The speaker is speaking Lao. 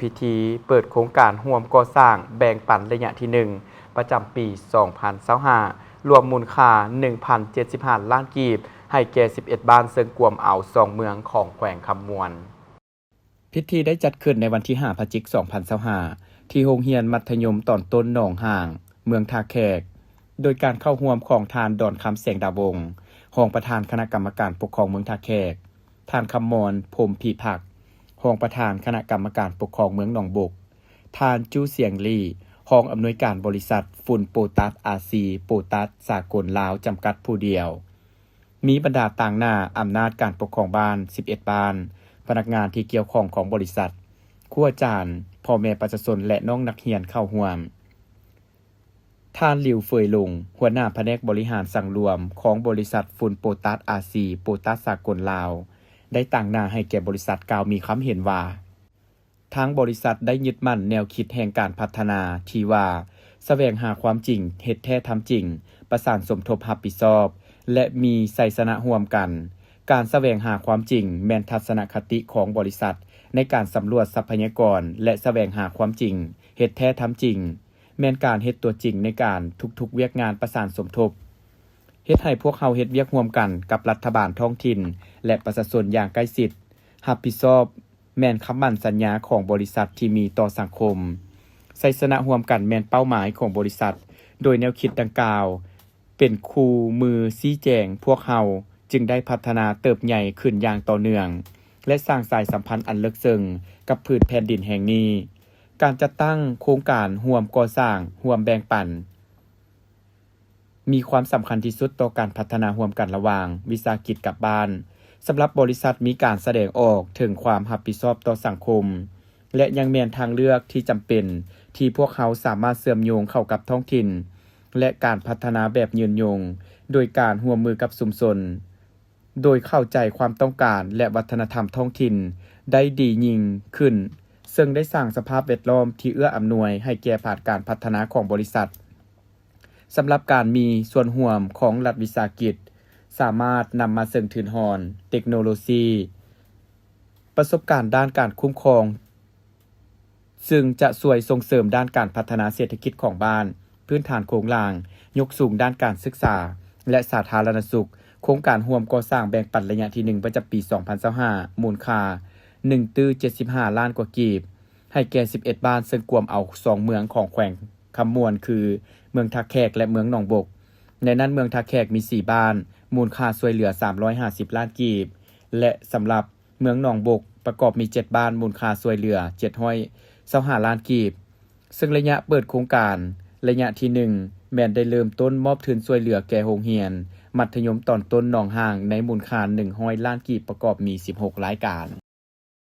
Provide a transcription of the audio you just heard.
ພິທີເປີດໂຄງການຮ່ວມກໍ່ສ້າງແບ່ງປັນໄລຍະທີໜຶ່ງ ປະຈຳປີສອງພັນຊາວຫ້າ ລວມມູນຄ່າໜຶ່ງພັນເຈັດສິບຫ້າລ້ານກີບ ໃຫ້ແກ່ສິບເອັດບ້ານ ເຊິ່ງກວມເອົາສອງເມືອງຂອງແຂວງຄຳມ່ວນ. ພິທີໄດ້ຈັດຂຶ້ນໃນວັນທີຫ້າ ພະຈິກ ສອງພັນຊາວຫ້າ ທີ່ໂຮງຮຽນມັດທະຍົມຕອນຕົ້ນໜອງຫ້າງ ເມືອງທ່າແຂກ, ໂດຍການເຂົ້າຮ່ວມຂອງທ່ານ ດອນຄຳ ແສງດາວົງ ຮອງປະທານຄະນະກຳມະການປົກຄອງເມືອງທ່າແຂກ, ທ່ານ ຄຳມອນ ພົມພິພັກ ຮອງປະທານຄະນະກຳມະການປົກຄອງເມືອງໜອງບົກ, ທ່ານ ຈູສຽງລີ ຮອງອຳນວຍການບໍລິສັດຝຸ່ນໂປຕັດ ອາຊີ ໂປຕັດສາກົນລາວ ຈຳກັດຜູ້ດຽວ. ມີບັນດາຕາງໜ້າອຳນາດການປົກຄອງບ້ານສິບເອັດບ້ານ, ພະນັກງານທີ່ກ່ຽວຂ້ອງຂອງບໍລິສັດ, ຄູອາຈານ, ພໍ່ແມ່ປະຊາຊົນ ແລະ ນ້ອງນັກຮຽນເຂົ້າຮ່ວມ. ທ່ານ ຫຼິວ ເຟີຍຫຼົງ ຫົວໜ້າພະແນກບໍລິຫານສັງລວມຂອງບໍລິສັດຝຸ່ນໂປຕັດ ອາຊີ ໂປຕັດສາກົນລາວ ໄດ້ຕາງໜ້າໃຫ້ແກ່ບໍລິສັດ ກ່າວມີຄຳເຫັນວ່າ ທາງບໍລິສັດໄດ້ຍຶດໝັ້ນແນວຄິດແຫ່ງການພັດທະນາທີ່ວ່າ ສະແຫວງຫາຄວາມຈິງ, ເຮັດແທ້ທຳຈິງ, ປະສານສົມທົບຮັບຜິດຊອບ ແລະ ມີໄຊຊະນະຮ່ວມກັນ. ການສະແຫວງຫາຄວາມຈິງແມ່ນທັດສະນະຄະຕິຂອງບໍລິສັດໃນການສຳຫຼວດຊັບພະຍາກອນ ແລະ ສະແຫວງຫາຄວາມຈິງ, ເຮັດແທ້ທຳຈິງ ແມ່ນການເຮັດຕົວຈິງໃນການທຸກໆວຽກງານປະສານສົມທົບ, ເຮັດໃຫ້ພວກເຮົາເຮັດວຽກຮ່ວມກັນກັບລັດຖະບານທ້ອງຖິ່ນ ແລະ ປະຊາຊົນຢ່າງໃກ້ຊິດ, ຮັບຜິດຊອບ ແມ່ນຄຳໝັ້ນສັນຍາຂອງບໍລິສັດທີ່ມີຕໍ່ສັງຄົມ. ໄຊຊະນະຮ່ວມກັນແມ່ນເປົ້າໝາຍຂອງບໍລິສັດ, ໂດຍແນວຄິດດັ່ງກ່າວເປັນຄູ່ມືຊີ້ແຈງພວກເຮົາຈຶ່ງໄດ້ພັດທະນາເຕີບໃຫຍ່ຂຶ້ນຢ່າງຕໍ່ເນື່ອງ ແລະ ສ້າງສາຍສຳພັນອັນເລິກເຊິ່ງກັບພື້ນແຜ່ນດິນແຫ່ງນີ້. ການຈັດຕັ້ງໂຄງການຮ່ວມກໍ່ສ້າງ, ຮ່ວມແບ່ງປັນ ມີຄວາມສຳຄັນທີ່ສຸດຕໍ່ການພັດທະນາຮ່ວມກັນລະຫວ່າງວິສາຫະກິດກັບບ້ານ. ສຳລັບບໍລິສັດມີການສະແດງອອກເຖິງຄວາມຮັບຜິດຊອບຕໍ່ສັງຄົມ ແລະ ຍັງແມ່ນທາງເລືອກທີ່ຈຳເປັນທີ່ພວກເຮົາສາມາດເຊື່ອມໂຍງເຂົ້າກັບທ້ອງຖິ່ນ ແລະ ການພັດທະນາແບບຍືນຍົງ ໂດຍການຮ່ວມມືກັບຊຸມຊົນ. ໂດຍເຂົ້າໃຈຄວາມຕ້ອງການ ແລະ ວັດທະນະທຳທ້ອງຖິ່ນໄດ້ດີຍິ່ງຂຶ້ນ, ເຊິ່ງໄດ້ສ້າງສະພາບແວດລ້ອມທີ່ເອື້ອອຳນວຍໃຫ້ແກ່ການພັດທະນາຂອງບໍລິສັດ. ສຳລັບການມີສ່ວນຮ່ວມຂອງລັດວິສາຫະກິດ ສາມາດນຳມາເຊິ່ງທຶນຮອນ, ເຕັກໂນໂລຊີ, ປະສົບການດ້ານການຄຸ້ມຄອງ ຊຶ່ງຈະຊ່ວຍສົ່ງເສີມດ້ານການພັດທະນາເສດຖະກິດຂອງບ້ານ, ພື້ນຖານໂຄງລ່າງ, ຍົກສູງດ້ານການສຶກສາ ແລະ ສາທາລະນະສຸກ. ໂຄງການຮ່ວມກໍ່ສ້າງແບ່ງປັນໄລຍະທີໜຶ່ງ ປະຈຳປີສອງພັນຊາວຫ້າ ມູນຄ່າໜຶ່ງຕື້ເຈັດສິບຫ້າລ້ານກວ່າກີບ ໃຫ້ແກ່ສິບເອັດບ້ານ, ເຊິ່ງກວມເອົາສອງເມືອງຂອງແຂວງຄຳມ່ວນ ຄື ເມືອງທ່າແຂກ ແລະ ເມືອງໜອງບົກ. ໃນນັ້ນເມືອງທ່າແຂກມີສີ່ບ້ານ, ມູນຄ່າຊ່ວຍເຫຼືອສາມຮ້ອຍຫ້າສິບລ້ານກີບ ແລະ ສຳລັບ ເມືອງໜອງບົກປະກອບມີເຈັດບ້ານ, ມູນຄ່າຊ່ວຍເຫຼືອເຈັດຮ້ອຍຊາວຫ້າລ້ານກີບ, ເຊິ່ງໄລຍະເປີດໂຄງການໄລຍະທີໜຶ່ງ ແມ່ນໄດ້ເລີ່ມຕົ້ນມອບທຶນຊ່ວຍເຫຼືອແກ່ໂຮງຮຽນມັດທະຍົມຕອນຕົ້ນໜອງຫ້າງ ໃນມູນຄ່າໜຶ່ງຮ້ອຍລ້ານກີບ ປະກອບມີສິບຫົກລາຍການ.